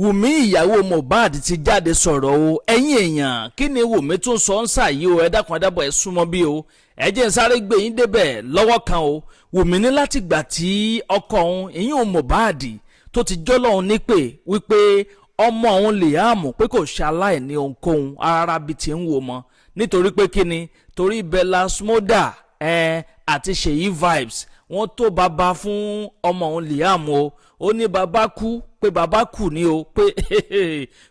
Wùmí ìyàwó Mohbad ti jáde sọ̀rọ̀ o. Ẹ̀yin èèyàn, kí ni Wùmí tún sọ ń ṣàyí o? Ẹ dákun, ẹ dábọ̀, ẹ súnmọ́ bí o. Ẹ jẹ́ n sáré gbé yín débẹ̀ lọ́wọ́ kan o. Wùmí ní láti gbà tí ọkọ òun, ìyún Mohbad, tó ti jọ́lọ́hun nípè wípé ọmọ òun Liam pé kò ṣaláìní ohunkóhun rárá bí ti ń wò mọ́. Nítorí pé kí ni? Torí Bella Shmurda àti Seyi Vibes, wọ́n tó bàbá fún ọmọ òun Liam o. Ó ní bàbá kú, pé bàbá kù ní o,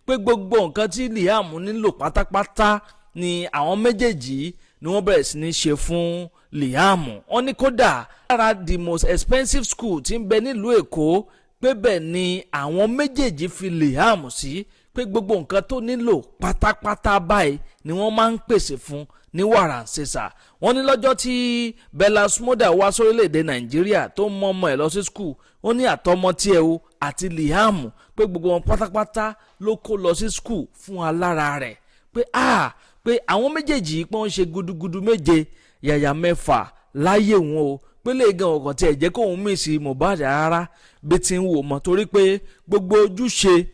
pé gbogbo nǹkan tí Liam nílò pátápátá ni àwọn méjèèjì ni wọ́n bẹ̀rẹ̀ sí ní ṣe fún Liam. Wọ́n ní kódà lára the most expensive school tí ń bẹ nílùú Èkó, pé bẹ́ẹ̀ ni àwọn méjèèjì fi Liam sí, pé gbogbo nǹkan tó nílò pátápátá báyìí ni wọ́n máa ń pèsè fún ní wàràǹṣeṣà. Wọ́n ní lọ́jọ́ tí Bella Shmurda wá sórílẹ̀‐èdè Nàìjíríà tó ń mọ ọmọ ẹ̀ lọ sí school, ó ní àtọmọ tiẹ̀ o àti Liam, pé gbogbo wọn pátápátá ló kó lọ sí school fún alára rẹ̀, pé a pé àwọn méjèèjì pé wọ́n ṣe gudugudu méje yàyà mẹ́fà láyé wọn o, pé lè gan ọkàn tí ẹ̀ jẹ́ kóun mì sí Mohbad rárá bí ti ń wò mọ́, torí pé gbogbo ojúṣe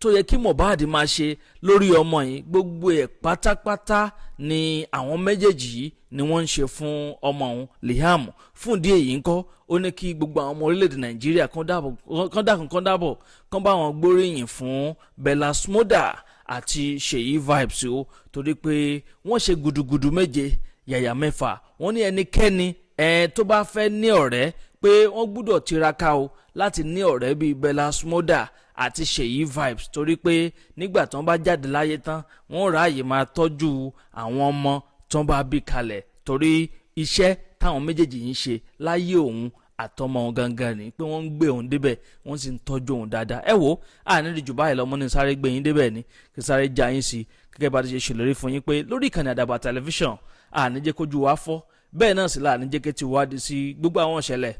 tó yẹ kí Mohbad máa ṣe lórí ọmọ yìí, gbogbo ẹ̀ pátápátá ni àwọn méjèèjì yìí ni wọ́n ń ṣe fún ọmọ òun Liam. Fún ìdí èyí ńkọ́, ó ní kí gbogbo àwọn ọmọ orílẹ̀-èdè Nàìjíríà kán dákun, kán dábọ̀, kán bá wọn gbóríyìn fún Bella Shmurda àti Seyi Vibes o, torí pé wọ́n ṣe gudugudu méje yàyà mẹ́fà. Wọ́n ní ẹnikẹ́ni ẹ tó bá fẹ́ ní ọ̀rẹ́, pé wọ́n gbúdọ̀ tiraka o láti ní ọ̀rẹ́ bíi Bella Shmurda àti Seyi Vibes, torí pé nígbà tí wọ́n bá jáde láyé tán, wọ́n ráàyè máa tọ́jú àwọn ọmọ tí wọ́n bá bí kalẹ̀, torí iṣẹ́ táwọn méjèèjì yìí ń ṣe láyé òun àtọmọ òun gangan ni pé wọ́n ń gbé òun débẹ̀, wọ́n sì ń tọ́jú òun dáadáa. Ẹ wo, àní jù báyìí lọ́mọ ní sáré gbé yín débẹ̀ ni kí sáré já yín sí. Gẹ́gẹ́ bá ti ṣe ṣèlérí fún yín pé lórí ìkànnì Àdàbà Tẹlifíṣàn, àní jẹ́ kójú wa fọ́, bẹ́ẹ̀ náà sì láàní jẹ́ kí ti wádìí sí gbogbo àwọn ìṣẹ̀lẹ̀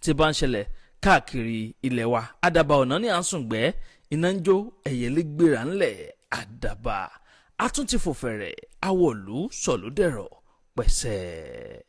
tí bá ń ṣẹlẹ̀ káàkiri ilẹ̀ wa. Àdàbà ọ̀nà ní à ń sùn gbẹ́, iná ń jó, ẹ̀yẹ́lé gbéra ńlẹ̀. Àdàbà, a tún ti fò fẹ̀rẹ̀, awọ̀lú sọ̀lúdẹ̀rọ̀ pẹ̀sẹ̀.